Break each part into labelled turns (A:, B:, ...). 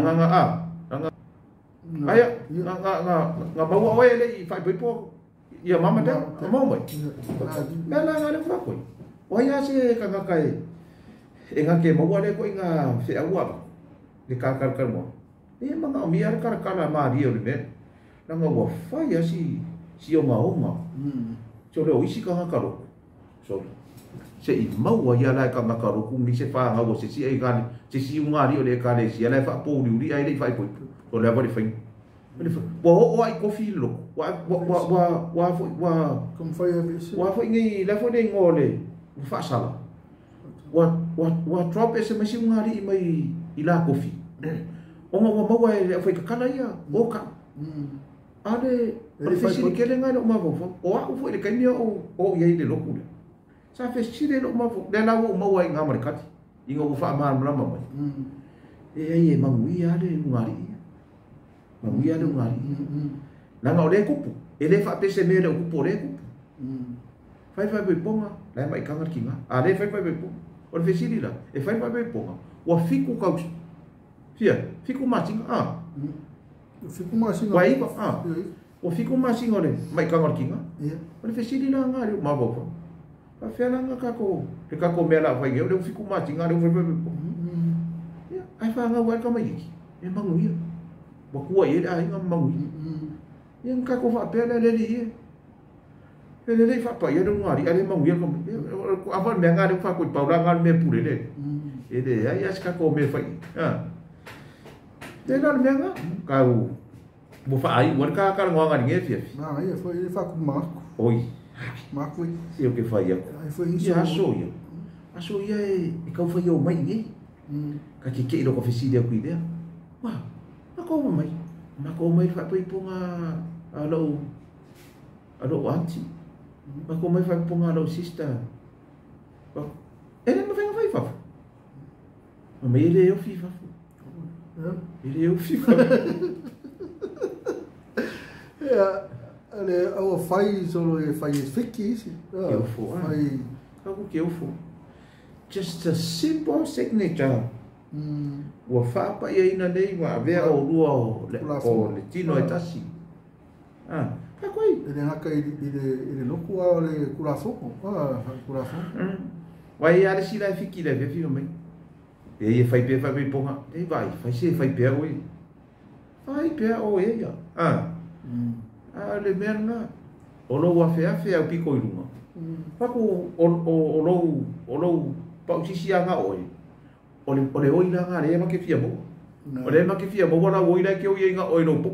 A: Nga a nga aia nga nga nga nga maua oe le i faaipoipo ia mama te maua mai. Mea la nga le faakoi. O ai a se kangaka e e ngake maua le ko inga feaua ba. Le kakal mo. E manga o mia le kalakala malie o le mea. Langa ua fai a si si onga onga. So le o isi kangaka loko. So se i maua ia la e kangaka loku ni se whanga o se si e gani se si unga o le ekalesia la e whaapouri uri ai le i whaipoipo. O le awa le whainga. Ua o ai kofi i loko. Ua ua ua ua ua ua foi ngai la foi nei ngole ua whaasala. Ua ua ua drop ese mai si unga li mai i la kofi. Onga ua maua e le whai kakala ia o ka. Ale o le fesili kele ngai lo mafau. O au foi le kaimia o o ia i le loku le. Sa fesili lo mafau. Le la ua maua i ngā mare kati. I ngā ua whaamalamalama mai. E ai e manguia ale ungari ia. Manguia ale ungari ia. Nanga o le kupu. E le whaapese mea le o kupu o le kupu. Fai fai poi ponga. Lai mai kanga ki ngā. A le fai fai poi ponga. O le fesili la. E fai fai poi ponga. Ua fiku kau. Fia. Fiku matinga. Ah.
B: Fiku masinga.
A: Ua iwa. Ah. Ua fiku masinga o le mai kanga ki ngā. O le fesili la ngā le mawau. Pa fea la ngā kako. Le kako mea la whai ngeo. Le fiku matinga le fai fai poi ponga. Ia, ai whaanga ua ka mai iki. E mangu ia. Wa kua i le ainga mangu ia. Ia nga kako whaapea le lele ia. E lele i whaapa ia le ngari, ale mangu ia ka mai. Awa mea ngā le whaako i paura ngā mea pure le. E le ai as kako mea whai. Te la le mea ngā. Kau, mo whaai, ua ka ka ngoa ngari nge fia.
B: Nā, ia foi le whaku māku.
A: Oi.
B: Māku i.
A: Se o ke whai aku.
B: Ai foi iso.
A: Ia aso ia. Aso ia e kau whai o mai nge. Ka ke ke ilo ka fesili aku i lea. Wa, mako mai. Mako mai whaipoiponga a lou auntie. Mako mai whaipoiponga a lou sister. E le mawhenga whai fafu. Ma e le ofi fafu. E le ofi fafu.
B: Ia, le aua whai solo e whai e fiki isi.
A: Ke ofo, ah. Kako ke ofo. Just a simple signature. Ua whaapa ia ina nei ua avea o lua o le tino e tasi. Ah, ka koe.
B: E le haka i le loku a o le kurafoko. Ah, kurafoko.
A: Wai a le sila e fiki le whiwhi mai. E ia whai pea whai ponga. E vai, whai se whai pea oe. Whai pea oe ia. Ah. A le mea ngā. O lou awhe au piko i runga. Whaku o lou pausisi a ngā oe. O le oi la ngā le ma ke fia maua. O le ma ke fia maua la oi la ke oi ngā oi lou po.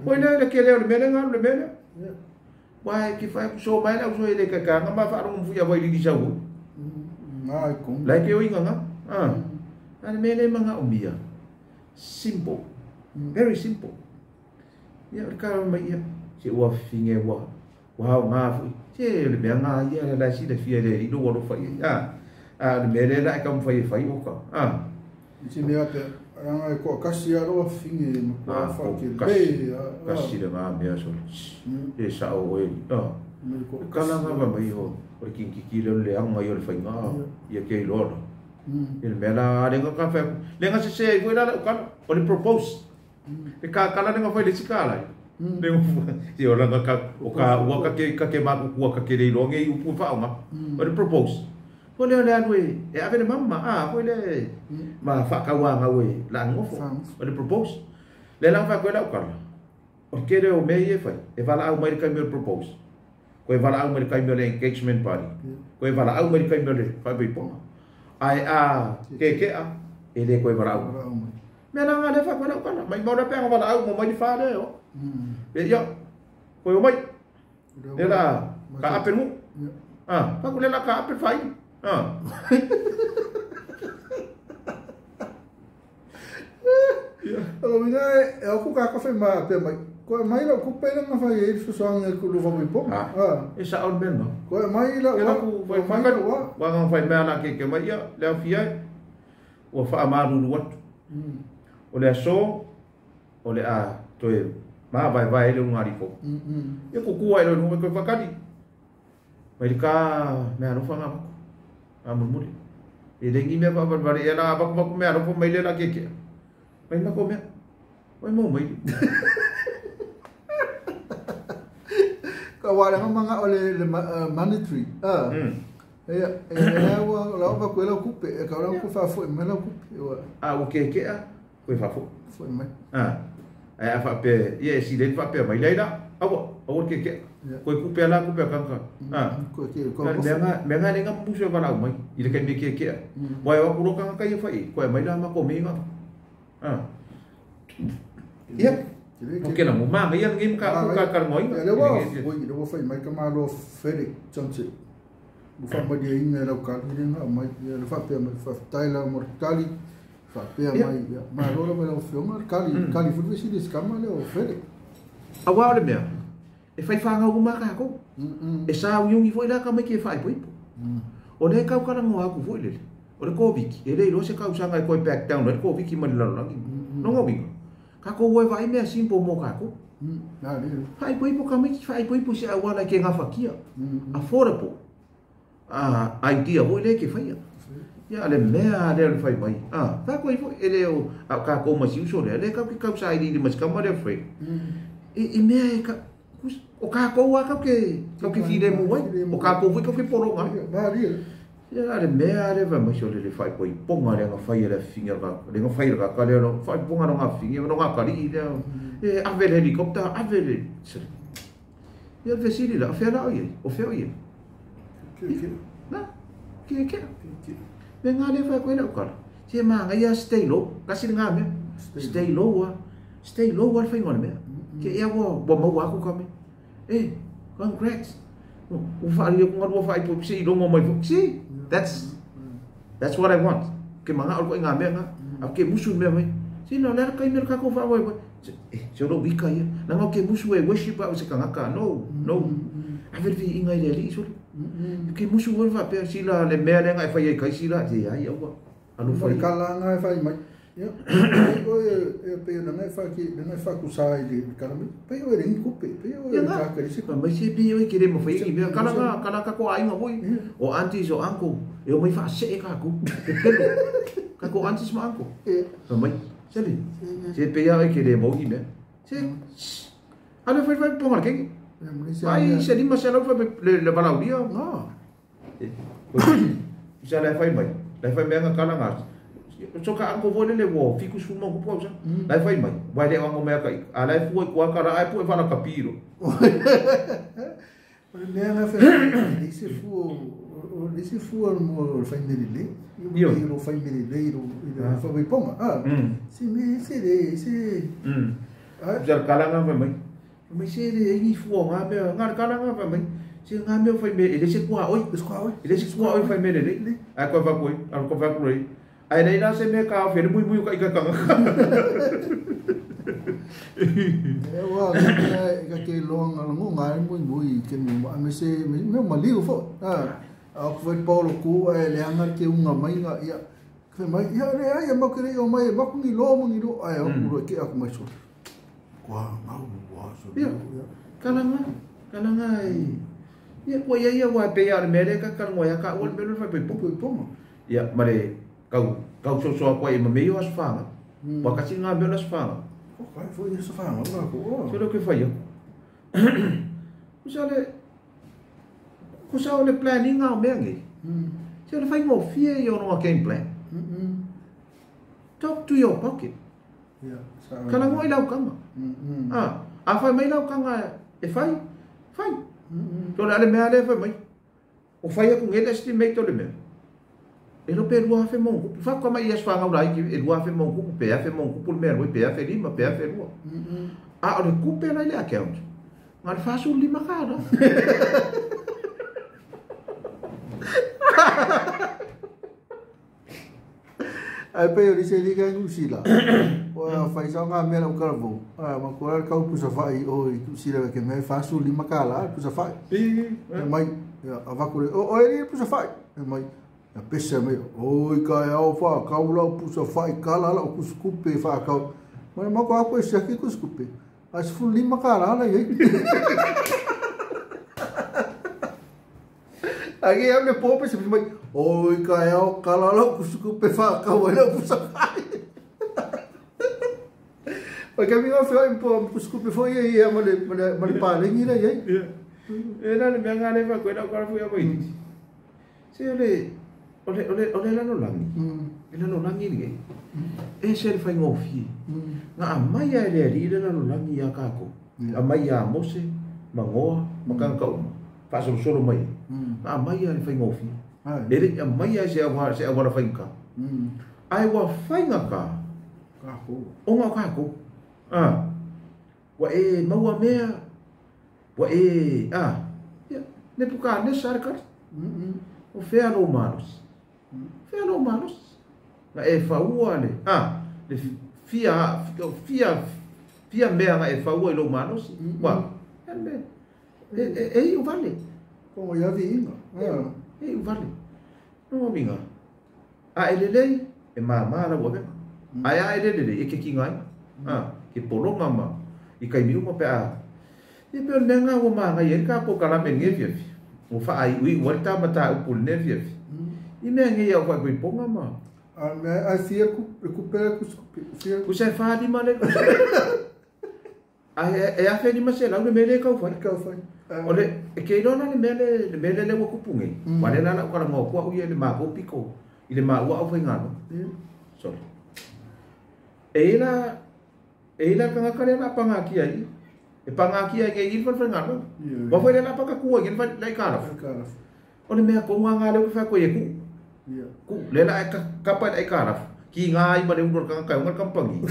A: Oi la le ke leo le mele ngā le mele. Wai ke whai so mai la so e le kaka ngā ma whaarongo mfuia wai lili sau oi. Lai ke oi ngā ngā. A le mele ma ngā o mia. Simple. Very simple. Ia o le kā mai ia. Se ua whinge ua. Ua hao ngā fui. Se le mea ngā ia le lai si le fia le ilo ua lofa ia. A le mele la e ka mwhai e whai oka.
B: Si mea te ranga e koa kasi aroa whinge ma koa wha ke le.
A: Kasi le ngā mea so. E sa o e. Kala ngā wa mai ho. O le kinkiki le le anga i o le whai ngā. Ia ke i loa. I le mea la le ngā ka whai. Le ngā se se i la o kala. O le propose. Le ka kala le ngā whai le sika lai. Le ngā o la ngā ka o ka ua ka ke maku kua ka ke le iloa nge i upu whaonga. O le propose. Ko leo le anu e ave le mama, ah, ko le ma whakaua ngau e la ngofo, o le propose. Le la wha koe lau kala. O ke leo mea i e whai, e wala au mai le kai mea le propose. Ko e wala au mai le kai mea le engagement party. Ko e wala au mai le kai mea le whaipoiponga. Ai a, ke ke a, e le koe wala au. Mea la ngā le wha koe lau kala, mai mauna pea ngā wala au mo mai ni wha leo. E ia, koe o mai, le la ka ape ngu. Ah, wha ko le la ka ape whai. Ah.
B: O mina e aku ka ka ma pe mai. Ko mai la ku pe na fa e su sang e ku lu fa po.
A: Ah. E sa on ben no.
B: Ko mai la
A: ku fa mai la wa nga fa me la ke ke mai ia le fia. O fa ma lu lu atu. O le so o le a toe ma vai vai le ngari ko. E ku ku ai lo no ko fa kali. Mai ka me alo fa nga. A murmuri. E lengi mea whawarware, e la abaku baku mea alofa mai le la keke. Mai ma ko mea. Oi mo mai.
B: Ka wale nga mga o le monetary. Ah. Ia, e ua la va ko la kupe, e ka la ku fa fo me la kupe.
A: A o ke ke a ko fa fo.
B: Fo mai.
A: Ah. E a fa pe, ia si le fa pe mai leila. Awa, awa ke ke. Ko kupe la kupe ka ka. Ah.
B: Ko ke ko.
A: Me nga le nga musu va la mai. I le ke me ke ke. Wai o ku ro ka ka ia fa i. Ko mai la ma ko me nga. Ah. Ia. O ke la mo ma ia ngi ka ka ka ngoi.
B: Le wa, oi le wa fa mai ka ma lo Felix Johnson. Fa mai dia inga lau kali lenga mai ia le faapea mai faafetai la mo le kali faapea mai ia malo lava lau afioga le kali kali foi fesili se kama lea o Fele.
A: Auā o le mea e faifāgau uma kākou e sauiugi foi la ka mai ke faaipoipo o lea e kaukalagoa aku foi lele o le Koviki e le iloa se kausaga e koe back down ai le Koviki ma le lalolagi loga uiga kākou ua e vaai mea simple mo kākou faaipoipo ka mai faaipoipo se auala e ke gafatia affordable idea foi lea ke faia. Ia le mea lea le fai mai. Ah, tākou foi e le o a kākou ma si uso lea, le kau ke kau sa ili ma si kama lea fai. E mea e ka o kākou a kau ke file mo ai, o kākou foi kau ke poronga. Ia le mea lea fai mai so le fai poi ponga le nga fai le finga ka, le nga fai ka ka le no fai ponga no nga finga no nga kali lea. E ave le helicopter, ave le. Ia fesili la, fea la o ia, o fea o ia. Na, ke ke. Me ngā le whai koe lau kala. Se maa ngai a stay low. Kasi ngā mea. Stay low a. Stay low a le whai ngā mea. Ke ea ua maua aku ka mea. Eh, congrats. Ua whaari aku ngā rua whai po se i rongo mai. See, that's what I want. Ke manga o koe ngā mea ngā. A ke musu mea mai. Se no, lera kai mea kako wha wai. Eh, se ro wika ia. Nanga ke musu e worship a o se kangaka. No, no. A veri inga i le ali isoli. Ke musu wala fa pe sila le mea le ngai fai ai kai sila te ai aua alu fai
B: kala ngai fai mai ia o e pe na ngai fa ki ngai fa ku sai le kala mai pe o le kupe pe o le ka ka se
A: mai se pe o ke le mo fai ki mea kala nga kala ka ko ai nga hoi o aunties o uncle e o mai fa se ka ku pe ka ko aunties ma uncle mai se le se pe ia ke le mo ki mea se alu fai fai ponga ke ai se lima se lau fai le valaulia
B: no
A: sa le fai mai le fai mea nga kala nga so ka anko foi le wo fiku suma ku pausa le fai mai vai le ango mea kai a le fui ku akara ai pu e fala kapiro
B: o le mea nga fai le se fu o le se fu mo fai mele le io lo fai mele le ro fa vai ponga ah se me se le se
A: ja kala nga fai mai mai se le ngi fu nga mea nga kala nga fai mai se nga mea fai me ele se kua oi ele se kua oi fai me le ai ko fa koi ai ko fa koi ai nei la se me ka fe mui mui ka ka ka
B: e wa ka ke longa ngo nga mui mui ke me se me mali fo ah a ko foi paulo ku e le anga ke unga mai nga ia fe mai ia le ai ma ke o mai ma ku ni lo mo ni lo ai o ku ke aku mai so kua ngau wa so
A: ia kala nga kala nga ia ko ia ia wa pe ia le mele ka ka ngoya ka o le mele fa pe po
B: po
A: ia mare kau kau so so ko e me yo asfanga wa ka singa me asfanga
B: o kai foi isso fanga la ko
A: so lo que foi yo o le ko sa le planning au me ngi se le fai mo fie yo no game plan talk to your pocket.
B: Yeah,
A: kala ngoi lau kanga. Ah, a fai mai lau kanga e fai, fai. To le mea le fai mai. O fai aku ngele estimate to le mea. E lo pe rua fe mo ku. Fa ko mai as fa ngau lai ki e rua fe mo ku pe a fe mo ku pul mea roi pe a fe lima pe a fe rua. A o le ku pe lai le account. Ngal fa su lima ka no.
B: Ai pe o se liga ngusila. Wa fai sa nga mea lau karavou. Ma kua kau pusa fai o i kusila ke me fasu lima kala pusa fai. E mai avaku le o e pusa fai. E mai a pesa mai o i ka au fa kau lau pusa fai kala lau kuskupe fa kau. Mai ma ko aku se ki kuskupe. As fu lima kala la i. Agi am le pope se mai o i ka au kala lau kuskupe fa kau lau pusa fai. O ke mi o feo po kuskupe fo ia ia ma le palengi la ia.
A: E la le mea ngā le wha koe lau karafu ia wai. Se ole lalolagi. E lalolagi ni e se le whaingofie. Ngā amai a ele ali le lalolagi ia kākou. Amai a Mose, mangoa, makanga kauma. Whaasolosolo mai. Ngā amai a le whaingofie. Ele amai a se awara whainga. Ai wa whainga ka. O ngā kākou. Wa e maua mea. Wa e, ne puka nesa are kari. O whea lo malos. Whea lo malos. Nga e whaua le, le fia mea nga e whaua i lo malos. Wa, e i uvale.
B: Kongo ia vi inga.
A: E i uvale. No winga. A e lelei, e maa la wawenga. Ai a e lelei, e ke ki ngai. Ke polonga ma, i kai miuma pe a. E pe o mea ngā ua maa ngai e ka po kalame nge fia fia. O wha ai ui ua ta mata upul ne fia fia. I mea nge ia wha koe ponga ma.
B: A mea ai fia kupera kuskupi.
A: Kusa e whaadi ma le. E a wheni ma se lau le mele kau whai.
B: Kau whai.
A: O le, e ke irona le mele le ua kupu nge. Wale lala ukara ngō kua ui e le maa kau piko. I le maa ua au whai ngano. Sorry. E ila kangakare la pangaki ai. E pangaki ai ke i whai ngano. Wa whai le la pakakuai ke lai karafu. O le mea ko ngā ngā leo ke whai koe e ku. Ku, le la e kapa e karafu. Ki ngā ai ma le unor kangaka ungar kampangi.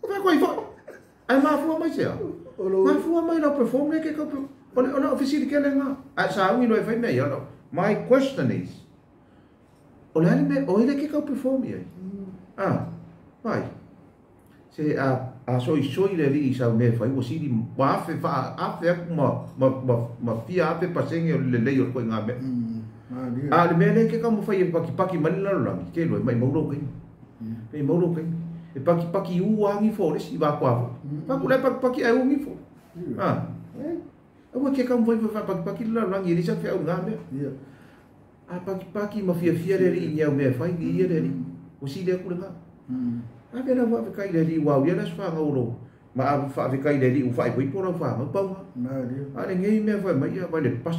A: Whai koe i whai. Ai mafua mai sea. Mafua mai lau perform le ke kau. O le ofisiri ke le ngā. Ai sa ungi lo e whai mea ia. My question is. O le ale mea, o ile ke kau perform ia. Vai. Se a soi soi le li sa me fai o siri ma afe fa afe aku ma fia afe pasenge o le lei o koe ngā mea. A le mea le ke ka mo fai e paki paki mani lalo ke loi mai mauro kai. Mai mauro kai. E paki paki u angi fo le si va kwa fo. Pa ku le paki paki ai ungi fo. Aua ke ka mo fai paki paki lalo langi li sa fe au ngā mea. A paki paki ma fia fia le li i mea fai ni ia le li. O siri aku le ngā. A vela wa kai le li wa ia la sfa ngolo ma a fa ve kai le li u fa i pora fa ma pa a le ngai me fa mai ia le pas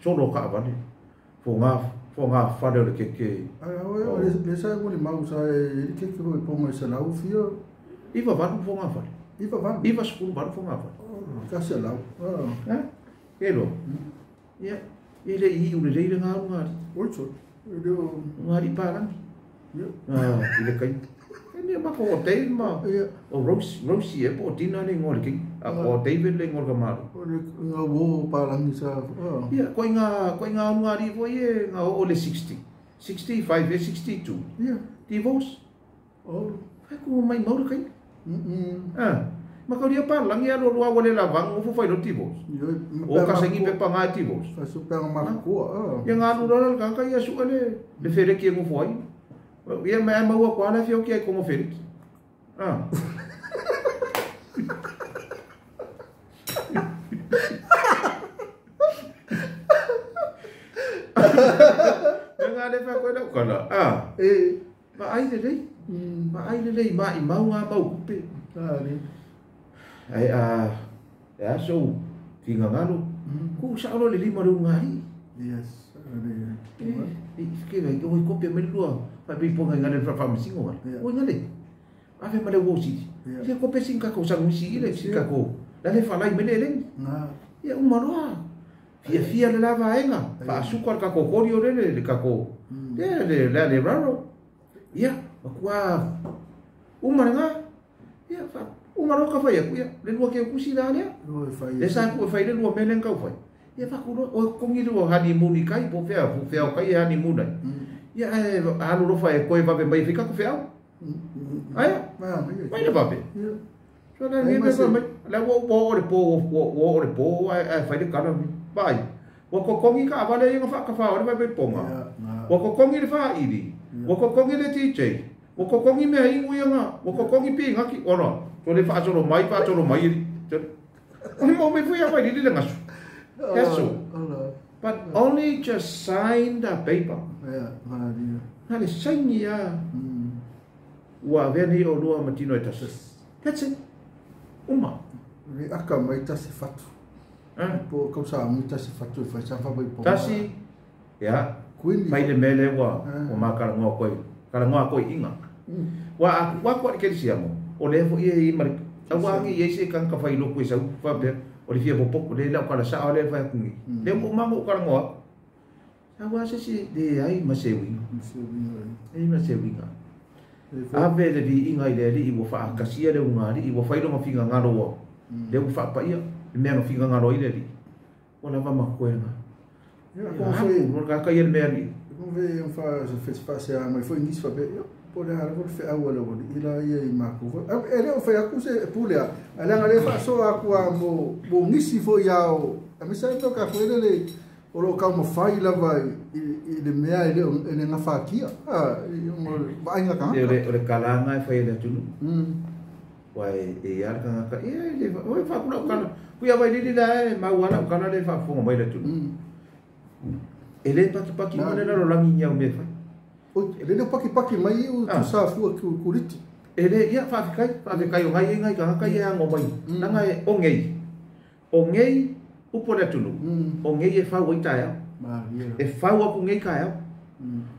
A: solo ka va le fo nga fa le ke
B: a o le sa mo le mau sa e ke ke ko ponga sa la u fio
A: i va va fo nga fa
B: i va va
A: i va skul va fo nga fa
B: ka sa la
A: ha ke lo ia e le i u le le nga nga
B: o cho le
A: nga ri pa la i le kai ni ma ko David ma o Rosie e po Dina le ngol ki o David le ngol ka ma
B: o le nga wo pa langi sa
A: ia ko nga nga ri vo ye nga o le 60 65 e 62
B: ia
A: divorce
B: o
A: fa ko mai mau kai ma ko ria pa langi alo lo wa le la vang o fo fai lo divorce o ka sengi pe pa nga divorce
B: fa su pa ma ko
A: ia nga lu lo ka ka ia su le le fere ki ngo fo ai ia mea maua kwa ala fio kia kongo feriki. Mea ngā le wha koe lau kala. Ma ai le lei. Ma ai le lei. Ma i mau ngā mau kupe. Ai a so whinga ngalo. Ku sa alo le lima reu ngā ri.
B: Yes.
A: E ke vai o kopia me lua. Fa bi ponga ngale fa fa msingo ngale. O ngale. Ave male wo si. Se kopia sin ka ko sang si ile si ka ko. La le fa lai mele le.
B: Na.
A: Ia umaroa. Fia fia le lava enga. Fa suka ka ko kori o le le ka ko. Le le le raro. Ia makua umaranga. Ia fa umaro ka fa ia ku ia. Le lua ke ku si la le. Le sa ku fa ile lua mele ka fa. Ia fa ku o kongi lua honeymoon i kai po fea o kai honeymoon ai. Ia e alu lo fa e koe vape mai fika ku fea. Ai mai le vape. So la ni me mai la wo wo le po wo le po ai fa le kana mi. Bai. Wo ko kongi ka vale ia fa ka fa o le vape ponga. Wo ko kongi le fa ili. Wo ko kongi le TJ. Wo ko kongi me ai ngui nga. Wo ko kongi pi nga ki ora. So le fa so mai fa so mai. O le mo me fui a fa li le ngasu. That's all. But only just signed a paper.
B: Yeah,
A: na le sign ia. Ua veni o lua matino e tasi. That's it. Uma.
B: Le aka mai tasi fatu. Po kau sa mai tasi fatu e fai sa fa po.
A: Tasi. Ya. Mai le mele ua o makalangoa koe. Kalangoa koe inga. Wa wa ko ke sia mo. O le fo ie i mari. Awa ngi ie se kan ka fai lo koe sau fa pe. O le fia popo le la kala sa o le fa kungi. Le mo mango kalangoa. Awa se si de ai ma se winga. Ai ma se winga. Ave le vi inga i le ali i ua whaakasia le unga ali i ua whailo nga finga ngaro wa. Le ua whaapaia, le mea nga finga ngaro i le ali. O lava makoenga. Ia, ka kai le mea ali.
B: Ko ve fa se fa se a mai foi ngis fa be. Po le ala ko fe awa le wali ila ia i mako. E le o fa aku se pule a. Ale ngale fa so aku a mo mo ngisi fo ia o. A me sa to ka fo le o lo kau mawhai lava i le mea i le ngā whākia. Vainga ka.
A: O le kalanga e whai le atunu. Wai e ala ka ngaka. E le oi whakura o kala. Kui awai lili la e mau ala o kala le whaafonga mai le atunu. E le paki paki ma le lalo langi niau me whai.
B: E le paki paki mai u tu safua kuriti.
A: E le ia whaafikai o ngai e ngai ka ngaka i e ango mai. Nanga e o ngei. O ngei upo le atunu. O ngei e whau i tae au. E whau aku ngei ka au.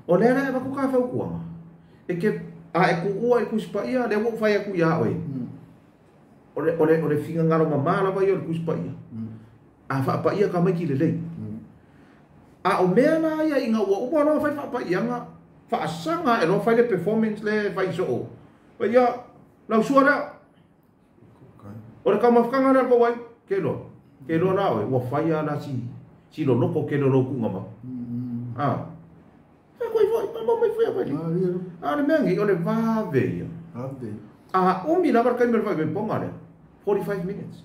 A: O le ala e waku ka whau kuanga. E ke a e kuua e kusipa ia, le ua whai aku ia oe. O le finga ngaro mamā lava ia o le kusipa ia. A whaapa ia ka mai ki le lei. A o mea la ia inga ua uma loa whai whaapa ia nga whaasanga e loa whai le performance le whai so. Wai ia, lau sua lea. O le kaumawhakanga lea ko wai, ke loa. Ke loa la oe, ua whai a la si loloko ke lolo kunga ma. A. Whai koe whai, ma mai whai a whai. A le mea ngi, o le vave ia. A umi lava kai me whai ponga lea. 45 minutes.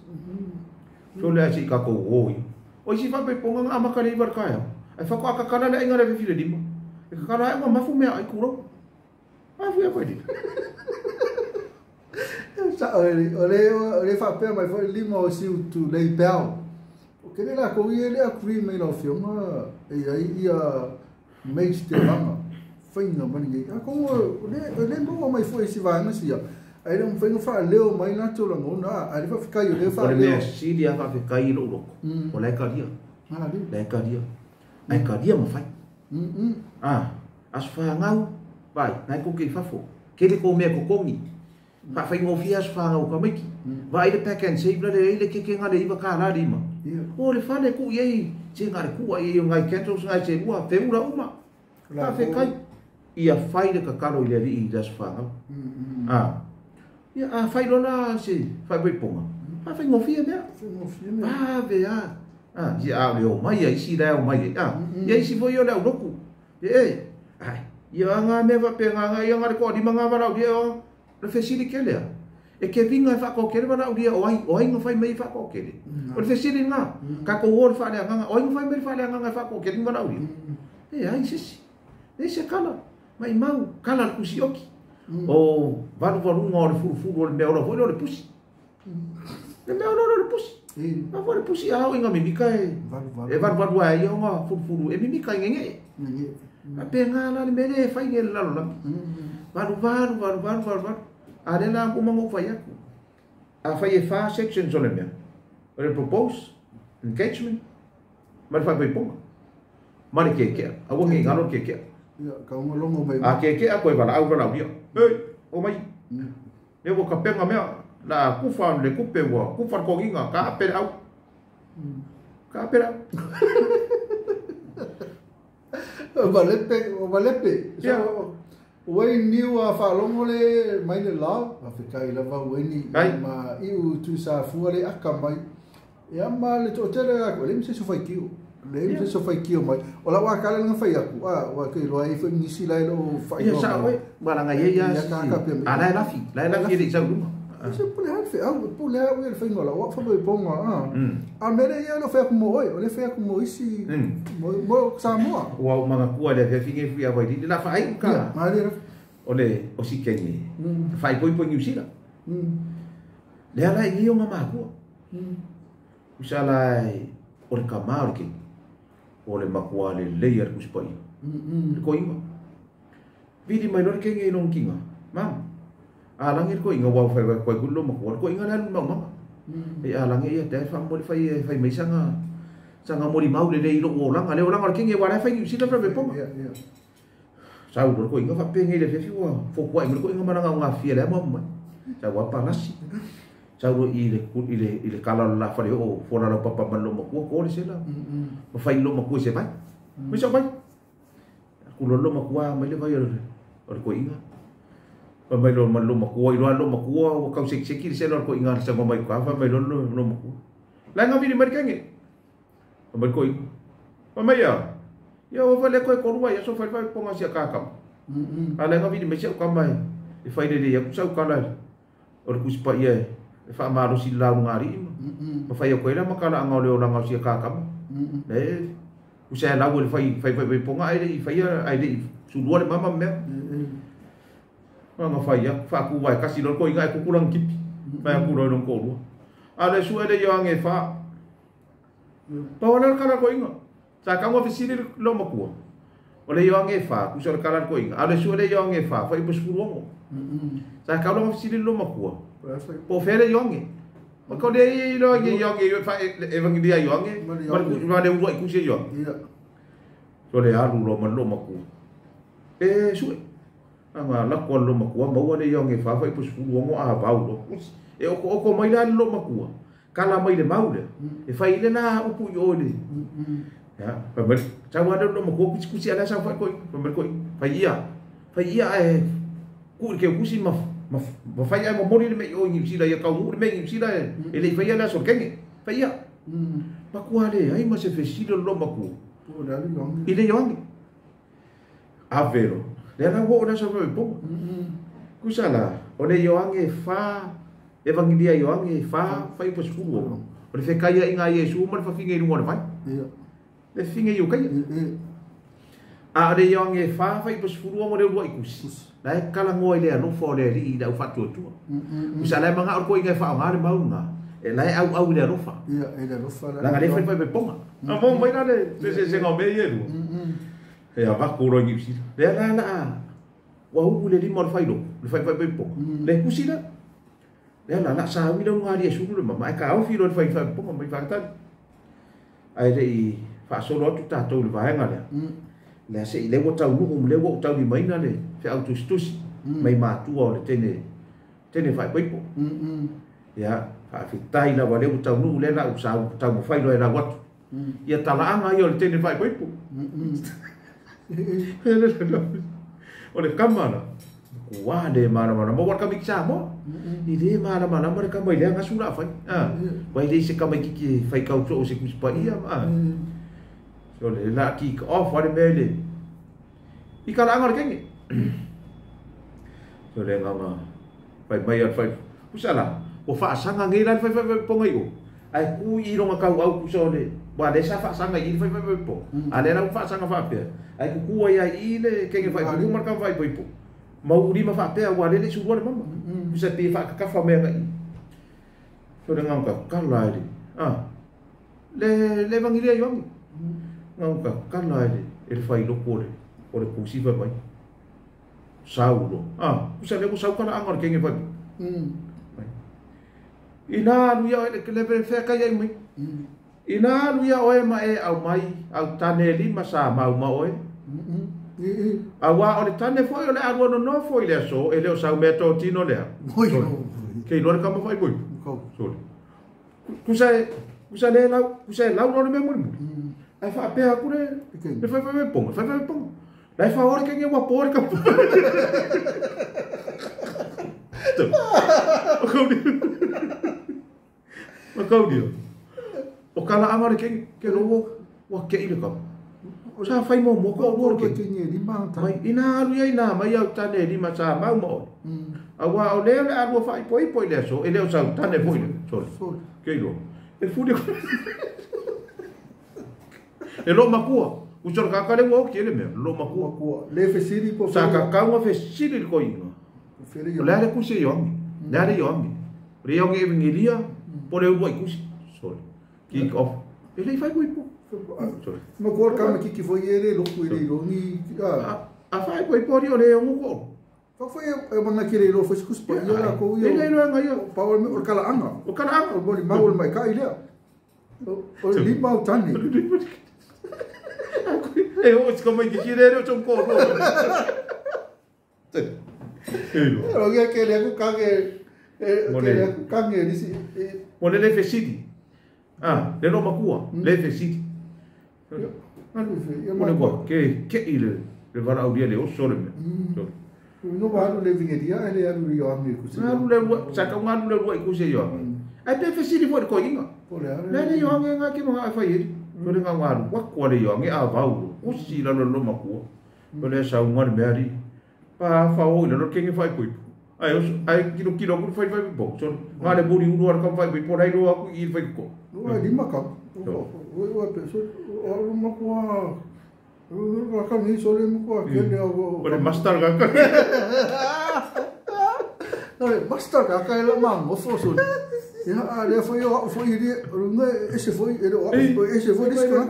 A: So le asi ka kou oi. O isi whai ponga nga amaka le iwar kaya. Ai whako akakala le inga le whiwhile lima. E kakala ai ua mafu mea ai kuro. A fui a whai lima.
B: Sa o le whapea mai whai lima o si utu lei peao. O kene la ko ia le akuri mai lau whionga e ai ia mage te langa. Whainga mani ngei. A kongo o le moa mai fo e si vaenga sia. Ai le mwhainga wha leo mai na tō langona. Ai le whawhikai o le wha leo.
A: O le mea sili a whawhikai i lo uroko. O le karia. Le karia. Ai karia ma whai. A, asu whaangau, vai, nai koke i whafo. Kere ko mea kokongi. Whawhaingofia asu whaangau ka maiki. Vai le pack and save la le le keke ngā le iwa ka la lima. O le whale ku iei, te ngā le kua iei o ngai candles ngai te rua, te ura uma. Whawhikai. Ia whai le kakaro i le ali i asu whaangau. A, ia a whai lola se whai ponga. Whawhaingofia mea. Whawhe a. Ah, ia a le o mai isi le o mai. Ah, ia isi foi o le auloku. E, ai, ia ngā mea wape ngā ngā ia ngā le koa lima ngā warau ia o le fesili kele a. E ke vinga e whakao kele warau ia o ai ngā whai mai whakao kele. O le fesili ngā, ka ko o le whalea ngā, o ai ngā whai mai whalea ngā whakao kele ngā warau ia. E, ai sisi, e se kala, mai mau, kala le kusi oki. O valu varunga o le furufuru o le mea ora foi o le pusi. Le mea ora o le pusi. A foi le pusi a hau inga mimika e valu valu a ia o ngā furufuru e mimika i ngenge. A pe ngā la le mere e whai nge le lalo lami. Valu valu valu valu valu valu. A le la umango whai aku. A whai e whā sections o le mea. O le propose, engagement, ma le whai ponga. Ma le kekea. A ua nge ngalo le kekea. A kekea koe wala au wala uia. Hei, o mai. Le ua ka penga mea. La kufa le kupe ua, kufa le koginga, ka apere au. Ka apere au.
B: O malepe. Ua niu a whaalongo le mai le lao, a whikai lava ua ni ma iu tu sa fua le aka mai. Ia ma le to'otele aku, le mse so whai kio. Le mse so whai kio mai. O la wā kale nga whai aku, a wā kei loa i whai ngisi lai lo whai.
A: Ia sa oe, wala ngai ia si. A lai lafi, lai lafi e le isau luma.
B: Se pule hau whi au, pule hau i le whainga la, wā whamai ponga, a. A mere ia lo whai aku mo oi, o le whai aku mo isi, mo Samoa.
A: Ua o mga kua le whiawhinge fui a wairiri, la whaai uka. O le o si kenge, whai poi poi New Zealand. Le ala i o ngā mākua. Usa lai o le kamā o le kenge, o le makua le lei a le kusipa ia. Le koinga. Vili mai lo le kenge i long kinga. Mam, A langi ko inga wa fai ko ku lo ma ko inga la ma ma. E a langi ia te fa mo fai fai mai sanga sanga mo mau le le lo o langa le o langa ke nge wa la fai ni sila fa be ponga. Sa u ko inga fa pe nge le fe fi wa fo ko ai ko inga mana nga fi le mo mo. Sa wa pa nasi. Sa u i le i le i le kala la fa le o fo la papa ma lo ma ko ko le sela. Ma fai lo ma ko se vai. Mi sa vai. Ku lo lo ma ko mai le vai o ko inga. Mai lo ma lo ma ko i lo lo ma ko o kau se se ki se lo ko inga sa mai ko fa mai lo lo ma ko. La nga vi ni markange. Mai ko inga. Mai ya. Ya o fa le ko ko ruai so fa fa ponga sia ka ka. A la nga vi ni me se ka mai. E fai le ya ku sa ka la. O ku spa ia e fa ma lo si la ngari. Ma fai ko ila ma kala nga le o la nga sia ka ka. Le ku sa la wo le fai fai fai ponga ai fai ai le su lua le mama me. Nga fai ya fa ku wai kasi lo ko inga ku kulang kipi. Mai ku lo ko lu. A le su ele yo ange fa. Pa wala kala ko inga. Sa ka ngo fisiri lo makua. O le yo ange fa ku so kala ko inga. A le su ele yo ange fa fa ibu suru ngo. Sa ka lo fisiri lo makua. Po fere yo ange. Ma ko le lo ange yo ange fa evangelia yo ange. Ma le u ku se yo. So le alu lo ma lo makua. E su anga la ko lo makua ma wa le yo ange fa fa ibu suru ngo a ba lo. E o ko mai la lo makua. Kala mai le mau le. E fai le la upu yo le. Ya, pa mai sa wa lo makua kusi kusi ala sa fa ko pa mai ko fai ia. Fai ia e ku ke kusi ma ma fai ai mo mori le me yo ni sila ia kau le me ni sila e le fai ala so kenge. Fai ia. Makua le ai ma se fesilo lo makua. I le yo ange. Avero. Le la wo na so fa po. Kusala, o le yo ange fa evangelia yo ange fa fai po suru. O le fe kai inga Yesu ma fa finge lu mo vai. Le finge yo kai. A le yo ange fa fai po suru mo le lu ikusi. La kala ngo ile no fo le ri da fa tu tu. Kusala manga ko inga fa nga le maunga. E la au au le rofa.
B: Ia e le rofa
A: la. La le fai fai ponga. A mo mai la le se se ngo me ye lu. E a va ko ro ni si. Le la la. Wa u le limo le fai lo. Le fai fai ponga. Le kusi la. Le la la sa wi lo ngari su le mama e ka o fi lo fai fai ponga mai fa ta. Ai le i fa solo tu ta to le vaenga le. Le se ile wo tau nu le wo tau ni mai na le fe au tus tus mai ma tu o le tene tene fai po. Ya fa fi tai la wa le wo tau nu le la u sa tau mo fai lo e la wat. Ia talaanga ia o le tene fai po. O le kamana wa le mana mana mo wa ka miksa mo. Ni le mana mana mo le ka mai le nga sura fai. Ah wa le se ka mai kiki fai kau so se kuspa ia ma. So le la kick off wa le mele. I ka la ngor kenge. So le nga ma fai mai fai. Kusala o fa sanga ngi la fai fai ponga i o. Ai ku i ronga kau au ku so le. Wa le sa fa sanga i fai fai po. A le la fa sanga fa pe. Ai ku ku ai i le kenge fai ku mar ka fai po. Mau ri ma fa pe wa le le su wa le mama. Ku sa pe fa ka fa me ka i. So le nga ka ka la le. Ah. Le le evangelia yo. Nga ka ka la le e fai lo ko le. O le ku si fa mai. Saulo. Ah, ku sa le ku sau ka la ngor kenge fai. Ina lu ia le le fe ka ia mai. Ina lu ia oe ma e au mai au tane lima sa mau ma oe. A wa o le tane foi o le aru no no foi le so e le o sau meto tino lea. Ke lo ka ma foi boi. Sole. Ku sa le lau, ku sa lau no le me muri. Ai fa pe a ku le le fai fai ponga, fai fai ponga. Lai fa ore ke nge wa pore ka. O kau dia. O kala anga le ke lo wa ke ile ka. O sa fai mo mo ko mo ke
B: lima ta.
A: Mai ina alu ia ina mai au tane lima sa mau mo. A wa o le le alu fai poi poi le so e le o sa tane poi le. Sole. Ke ilo. E fu le. E lo makua. U so ka ka le wo ke le me lo makua.
B: Le fesiri po
A: sa ka ka wa fesiri ko inga. O le le kusi yo. Le le yo. Le yo evangelia po le ua i kusi. Sole. Kick off. E le fai poi po. Sole.
B: Ma ko ka ma kiki foi ele lo ku ele lo ni
A: a fai poi po ri o le ngo ko.
B: Foi e mana kere lo foi skus pa ia ko
A: ia. Le lo nga ia.
B: Pa o o kala anga.
A: O kala anga
B: o moli mau mai kai lea. O lima o tani.
A: E o se como que kire o chon ko.
B: E lo que kere ku kange e kere ku kange ni si
A: mo le fesidi. Ah, le lo makua, le fesidi. Mo le ko ke ke ile le vara au le o sole me.
B: No va le vingeria ele alu yo ami ku
A: se. Alu le sa ka ngalu le ku se yo. Ai pe fesidi fo ko inga. Le le yo nga ke mo ga fa yeri. Mo le nga ngalu wa ko le yo nga a vau. O si la lo makua. Mo le sa unga me ari. Pa fa o le lo ke ngi fa ku. Ai ai kilo kilo ku fa fa bo. So nga le buri uru ar ka fa po dai lo aku i fa ko.
B: No ai lima ka. O pe so o makua. O ka mi so le makua ke le o.
A: O le master ka ka.
B: No le master ka ka le ma mo fo so. Ya a le foi o foi ri runga ese foi ele o ese foi ese
A: ka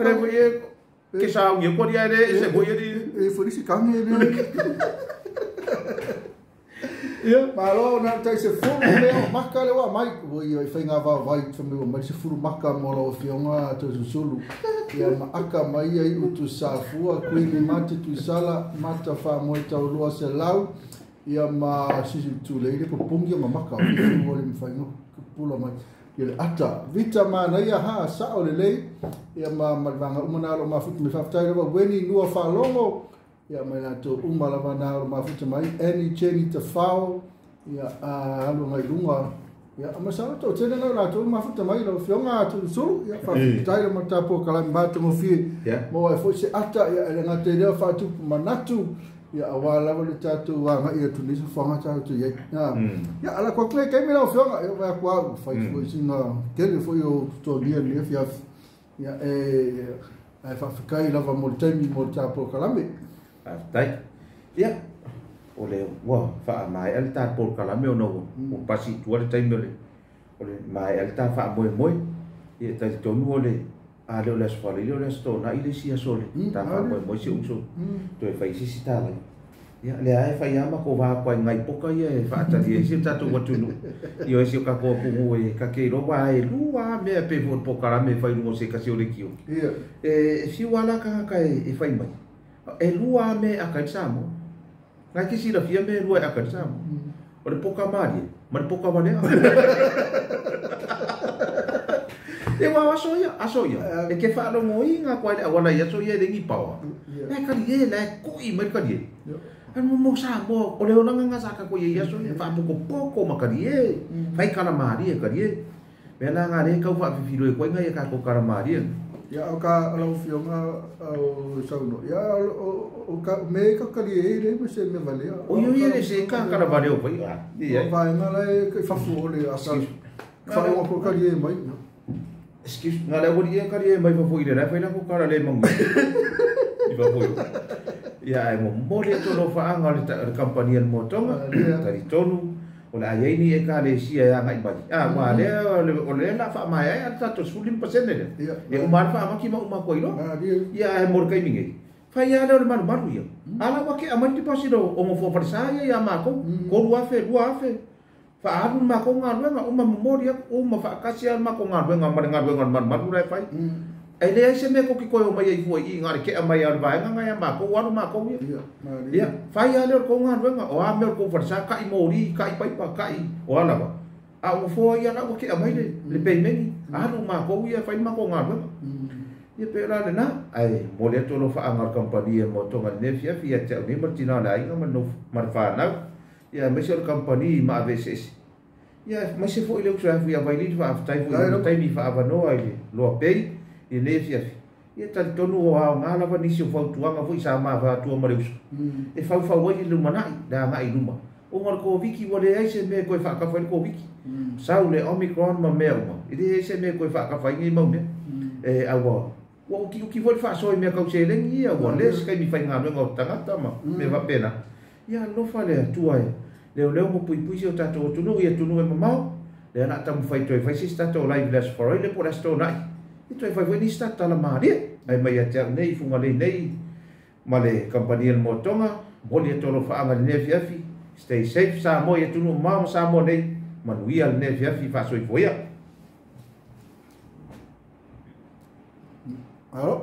A: ke sa o ko ri ere ese foi ri
B: e foi ese ka me le.
A: Ia
B: malo na tai se fulu le o maka le wa mai o ia fai nga va vai fa me mai se fulu maka mo lo fionga to susulu ia ma aka mai ai utu sa fua kui mate tu sala mata fa mo tau lua se lau ia ma sisi tu le le pongi ma maka o fulu le fai no pula mai ia le ata vita mana ia ha sa o le lei ia ma malvanga umana lo ma futu me faftai lo weni nua fa longo ia mai na to uma lava na lo ma futu mai any cheni te fao ia a alu ngai lunga ia ma sa to tene na la to ma futu mai lo fionga tu sulu ia fa tai lo mata po kala ma to mo fi mo e fo se ata ia le ngate le fa tu manatu ia awala le tatu wa ia tu ni fanga tatu ia ia ala ko kle ke mi lo fionga ia va kwa fa fo singa ke le fo yo to dia ni fia ia e fa kai lava mo temi mo tapo kalame
A: tai ia o le wa fa mai al ta por kalame o no o pasi tu le taimi o le mai al ta fa moi moi ia tai tonu o le a le o le asfali le o le astona i le sia sole ta fa moi moi si uso to e fai sisi tala ia le ai fai ama ko va ko ngai poka ia e fa tali e si tatu watunu ia e si ka ko pungu e ka ke ro wa e lua me pe vo poka la me fai lungo se ka si o le kio
B: ia
A: e si wala ka ka e fai mai e lua me a ka samo ngai ki si la fia me lua a ka samo o le poka mari ma le poka vale. E wa aso ia e ke whaalongo i ngā koa le awala ia so ia e lengi paoa. E kari e la e koi mai kari e. Anu mo sa mo o le olanga ngā saka koe ia so ia whaapoko poko ma kari e. Whai karamari e kari e. Mea nā ngā re kau whaafifiro e koe ngā ia kako karamari e.
B: Ia o ka lau fionga o sauno. Ia o ka me ka kari e le mo se me valea.
A: O io ia le se ka karamari o pai.
B: Ia. O vaenga la e fafu o le asa. Whaonga ko kari e mai.
A: Excuse, ngā leo wari e kari e mai fafo i le rai whaila ko kara le mangu. I fafo i. Ia e mo mole tō lo whaanga le kampani al motonga, tari tonu, o le aiaini e ka le sia e anga i mai. Ah, wā lea, o le la wha mai ai, a tato 15% le. E umar wha amaki ma umako ilo. Ia e mor kai mingi. Whai a leo le maru maru ia. Ala wake amani te pasiro o ngofo wharisā ia ia mako, koru afe, rua afe. Whaaru mako ngā ruenga, uma memori aku, uma whaakasi al mako ngā ruenga, mare ngā ruenga maru maru rai whai. E lea se me koki koe o mai ei fua i ngā re kea mai aru vaenga ngai a mako, waru mako ia. Ia, whai a leo ko ngā ruenga, o a meo ko wharisa, kai mori, kai paipa, kai, o alawa. A o fua ia la ua kea mai le peimeni, aru mako ia, whai mako ngā ruenga. Ia pe la le nā, ai, mole atu lo whaanga kampani e motonga ne fia fia te au ni martina le ainga mar whanau. Ia mai se o le kampani ma AVSS. Ia mai se foi le uso ia vai li fa aftai foi le taimi fa avanoa i le loa pei i le fia. Ia tali tonu o ao ngā lava nisi o fautuanga foi sa ma fa atua ma le uso. E faufau ai le lumanai la ngai luma. O ngā ko wiki wa le ai se me koe whaakawhai le ko wiki. Sau le Omicron ma mea uma. I le se me koe whaakawhai ngai mau mea. E awa ua uki uki foi le whaasoe mea kau se lengi ia ua le se kai mi whai ngā luenga o tangata ma me wapena. Ia alofa le atua e. Leo leo mo pui pui se o tātou o tunu ia tunu e mamao. Lea nā tamu whai toi whai se tātou live les foroi le po les tō nai. I toi whai whai ni se tātou tala māria. Ai mai a te au nei, funga lei nei. Ma le kampani el motonga. Moli e tolo whaanga le nefi afi. Stay safe Samoa i atunuu mamao ma Samoa nei. Manuia lenei afiafi faasoifua ia.
B: Alo.